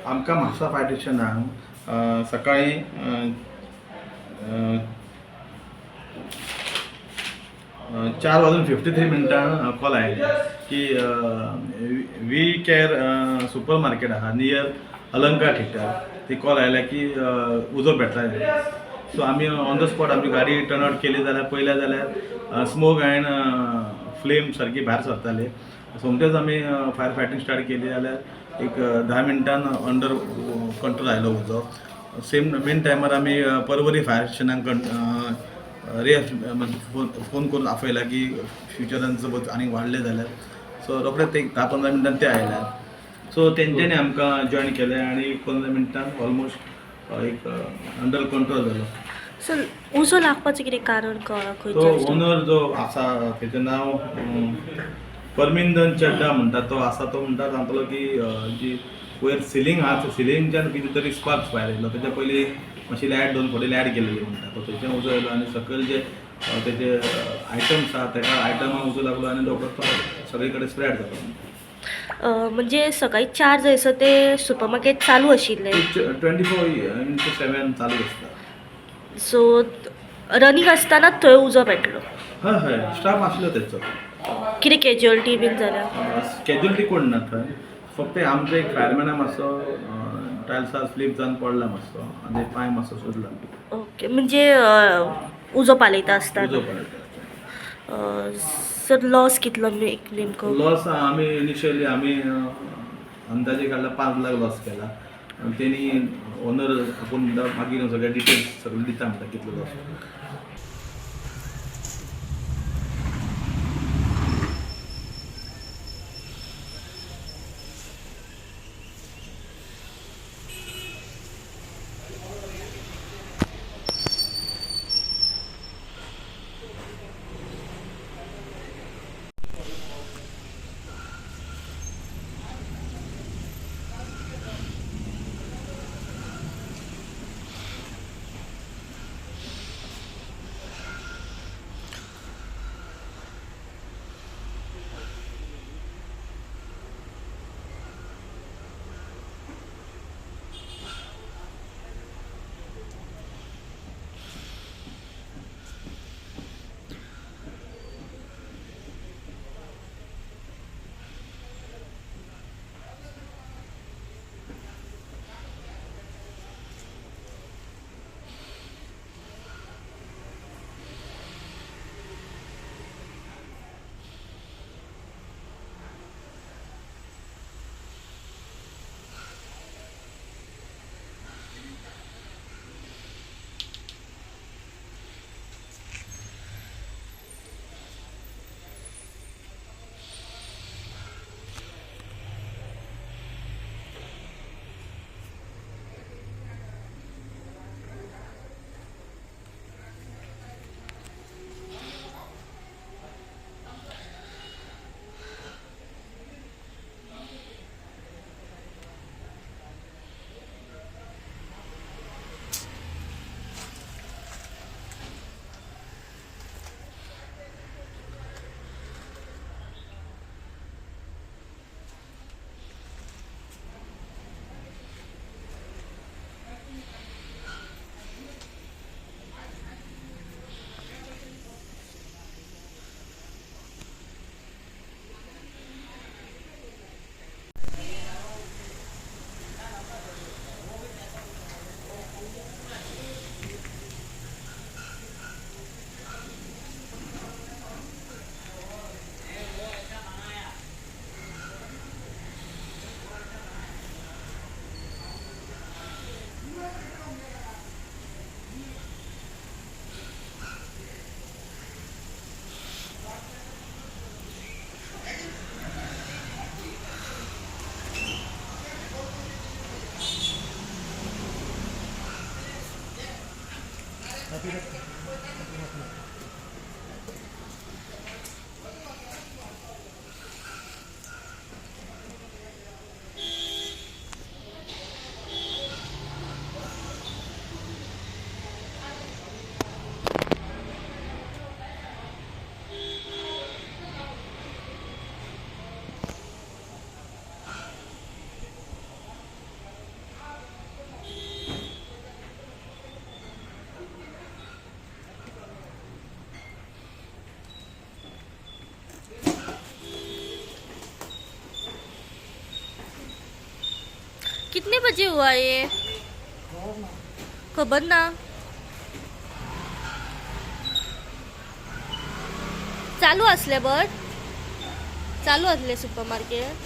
आमकां म्हापसा फायर स्टेशनाक सकाळीं 4:53 कॉल आयले की we care super market आहा नियर अलंकार थिएटर, ती कॉल आयल्या की उजो पेटला. सो आमी ऑन the spot आमची गाडी टर्न आउट केली जाल्यार पळयल्या जाल्यार स्मोक अँड फ्लेम सारकी भायर सरताले. सोमतेच आमी फायर फायटींग स्टार्ट केली जाल्यार एक 10 मिनटान अंडर कंट्रोल आयलो उजो. सेम मेन टायमार आमी परवरी फायर स्टेशनाक फोन करून आपयला की फ्युचरान सपोज आनीक वाडले जाल्यार. सो रोखडे ते 10-15 मिनटान ते आयल्या. सो तेंच्यांनी आमकां जॉयन केलें आनी 15 मिनटान ऑलमोस्ट एक अंडर कंट्रोल जालो. सो उजो लागपाचें कितें कारण कळ्ळां? तो खंयच्या ओनर जो आसा तेजें नांव परमिंदन चड्डा म्हणटा तो आसा. तो म्हणटा सांगतलो की जी वयर सिलींग आहा सिलिंगच्यान कितें तरी स्पार्क्स भायर येयलो. तेच्या पयलीं मातशी लायट 2 फावटी लायट गेलेली म्हणटा. तो थंयच्यान उजो येयलो आनी सकयल जे तेजे आयटम्स आहा तेका आयटमाक उजो लागलो आनी रोखडो तो सगळे कडेन स्प्रेड जालो. म्हणजे सकाळी 4 जायसर ते सुपर मार्केट चालू आशिल्लें? 24x7 चालू आसता. सो रनींग आसतना थंय उजो पेटलो? हय हय, स्टाफ आसलो तेचो. कितें कॅज्युअलिटी बीन जाल्या? कॅज्युअलिटी कोण ना थंय, फक्त आमचो एक फायरमॅना मातसो टायल्सार स्लीप जावन पडला मातसो आनी पांय मातसो सुजला. ओके, म्हणजे उजो पालयता आसतना? उजो पडटा. सर लॉस कितलो नेमको? लॉस आमी इनिशियली आमी अंदाजे काडला 5 लाख लॉस केला. आनी तेणी ओनर आपूण म्हणटा मागीर सगळे डिटेल्स सगळे दिता म्हणटा कितलो लॉस. कितने बजे हुआ ये खबर ना. चालू असले बट चालू असले सुपर मार्केट.